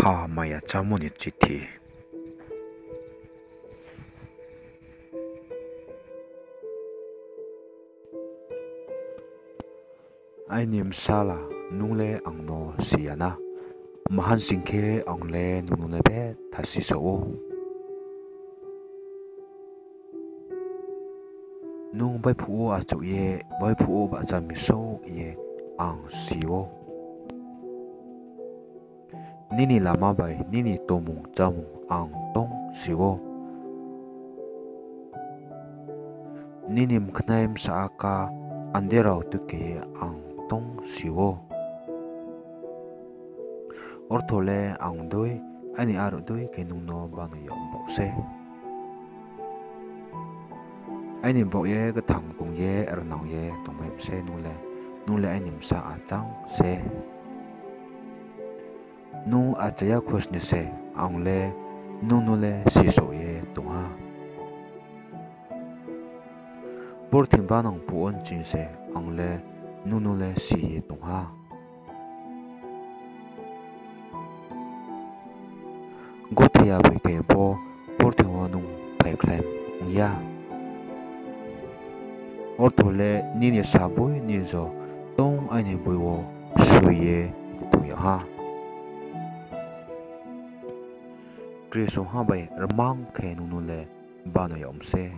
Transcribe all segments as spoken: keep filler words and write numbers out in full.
A maya chámo ni chithi. Aini bsala, nung le ang no si ya na, mahansing khe ang le nung no le betha sisao ou. Nung baiphuh wo achouh ye, baiphuh wo bahcha mi souh ye ang si ou. Nini lama bai nini tongmung chámung ang tong si ou. Nini mkhnai bsa aka ande rao tuke ye ang tong si ou. Ortho le ang dei, aini aruh dei khe nung no bano yag baoh se. Aini baoh ye kthang tong ye rnang ye tongmai se nung le, nung le aini bsa achang se. Nung achaya khosni se, ang le nung no le sisao ye tong ha. Purthimbi banang phuh wo nching se, ang le nung no le si ye tong ha. Gothe ya bai khe bo purthimbi wo nung phaikhlai ong ya. Ortho le nini saboi ni jo tong aini boi wo soi ye tong yag ha. Kri songha bai rmang khe nung no le bano yag mi se.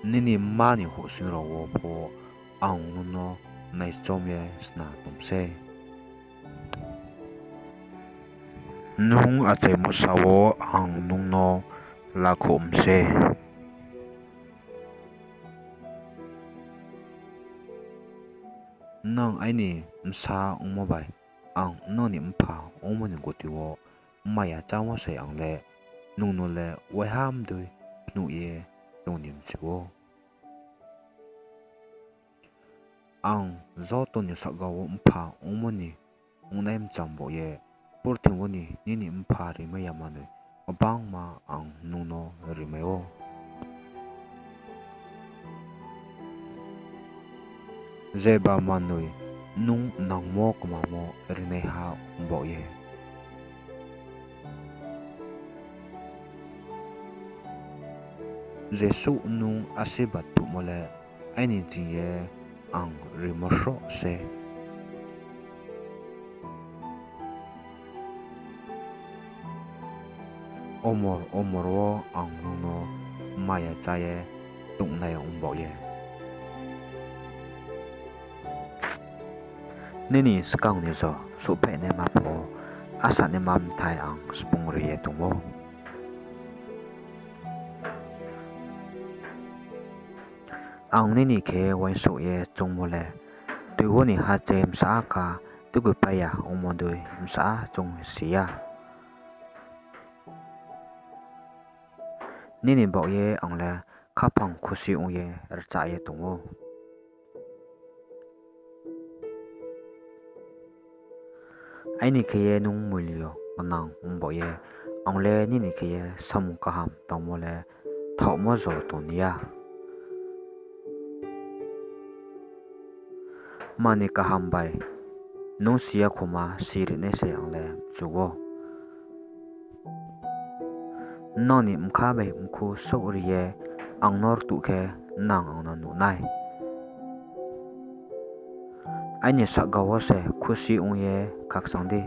Nini mma ni houhsing rao wo pho ang nung no naichom ye sna tong mi se. Nung achaimo sa wo ang nung no lakhouh mi se. Nung aini bsa ongmo bai ang nung ni mpha ongmo ni goti wo maya chámo se ang le nung no le waiha mdei phnuh ye tong ni mchu ou. Ang joto ni sahka wo mpha ongmo ni ongnai mcham baoh ye purthimbi wo ni nini mpha rimai ya manoi gbangma ang nung no rimai ou. Jeba manoi nung nangmo kmamo rinaiha ong baoh ye, jesuh nung asirbad thuhmo le aini ching ye ang rimo sroh se. Omor omor wo ang nung no maya chá ye tongnai ong baoh ye, nini skang ni jo souhphaihnaima pho asanaima bthai ang spung ri ye tong ou. Ang nini khe uaingsouh ye choungmo le, tui wo ni hache bsa aka tukupai ya ongmo dei bsa choung si ya. Nini baoh ye ang le khaphang khusi ong ye rchah ye tong ou. Aini khe ye nung moilyo gnang ong baoh ye, ang le nini khe ye samung kaham tangmo le thaohmo jo tong ni ya. Mani kaham bai nung si ya khoma si rinai se ang le mchu ou. Nang ni bkha bai mkhu souhri ye ang no rtuh khe nang ang no nuh nai. Aini sahka wo se khusi ong ye khakchang di,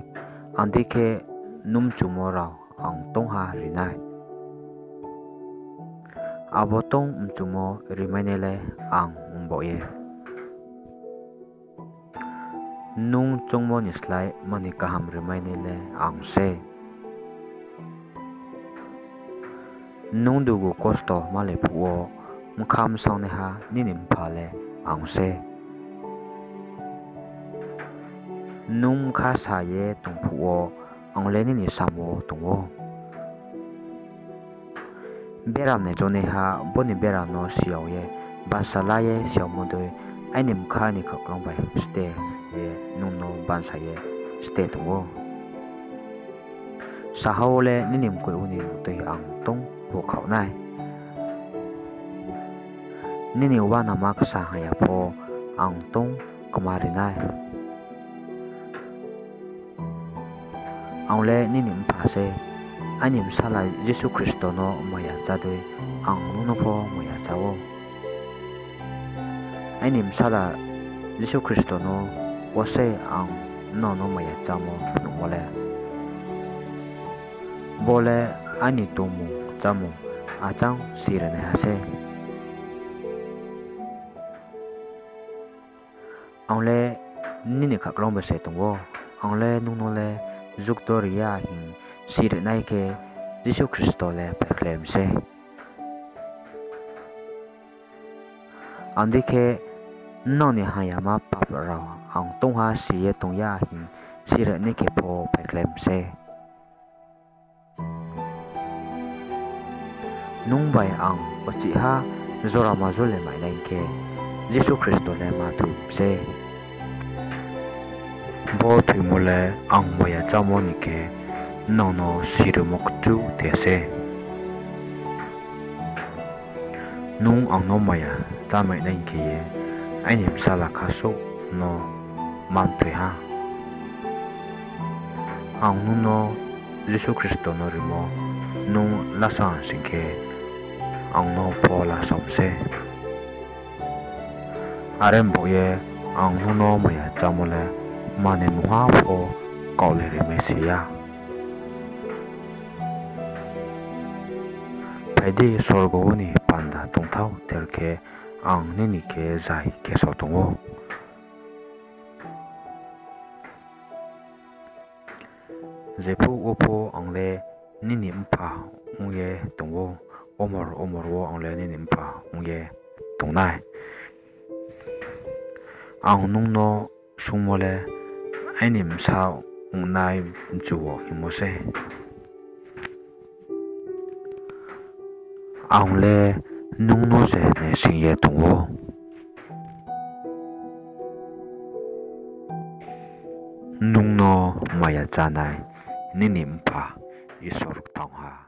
ang dei khe nung mchumo rao ang tongha ri nai. Abo tong mchumo rimainai le ang ong baoh ye, nung choungmo ni slái mani kaham rimainai le ang se. Nung dugu kosto malai phuh wo bkha bsangnaiha nini mpha le ang se. Nung bkha sa ye tong phuh wo ang le nini samm wo tong ou. Bera naichonaiha bo ni bera no si yag ye, bansa la ye si yagmo dei aini bkha ni khakchang bai ste ye nung no bansa ye ste tong ou. Saha wo le nini mkoih wo ni mtoi ang tong pho khaoh nai. Nini uanama ksa haya pho ang tong kma ri nai. Ang le nini mpha se, aini bsala Jisu Khristo no maya chá dei ang nung no pho maya chá ou. Aini bsala Jisu Khristo no wo se ang nrao no maya chámo nuhmo le. Bo le aini tongmung chámung achang si rinaiha se. Ang le nini khakchang bai se tong ou. Ang le nung no le jukto ri ya hing si rinai khe Jisu Khristo le phaikhlai mi sei. Ang dei khe nrao ni hamyama pap rao ang tongha si ye tong ya hing si rinai khe pho phaikhlai mi sei. Nung bai ang uchihha jora majole mainai khe, Jisu Khristo le ma thoi mi sei. Bo thoimo le ang maya chámo ni khe nrao no sirimo kchu the se. Nung ang no maya chámainai khe ye aini bsala khasouh no ma mthoi ha. Ang nung no Jisu Khristo no rimo, nung lasao sing khe ang no pho lasao mi sei. Are baoh ye ang nung no maya chámo le mani mungha pho kaohlai rimai si ya. Phai di, sorgo wo ni panda tongthao ther khe ang nini khe zai khe so tong ou. Jephuh wo pho ang le nini mpha ong ye tong ou, omor omor wo ang le nini mpha ong ye tong nai. Ang nung no sungmo le aini bsa ongnai mchu wo hingmo sei. Ang le nung no se naising ye tong ou. Nung no maya chánai nini mpha Isor kthangha.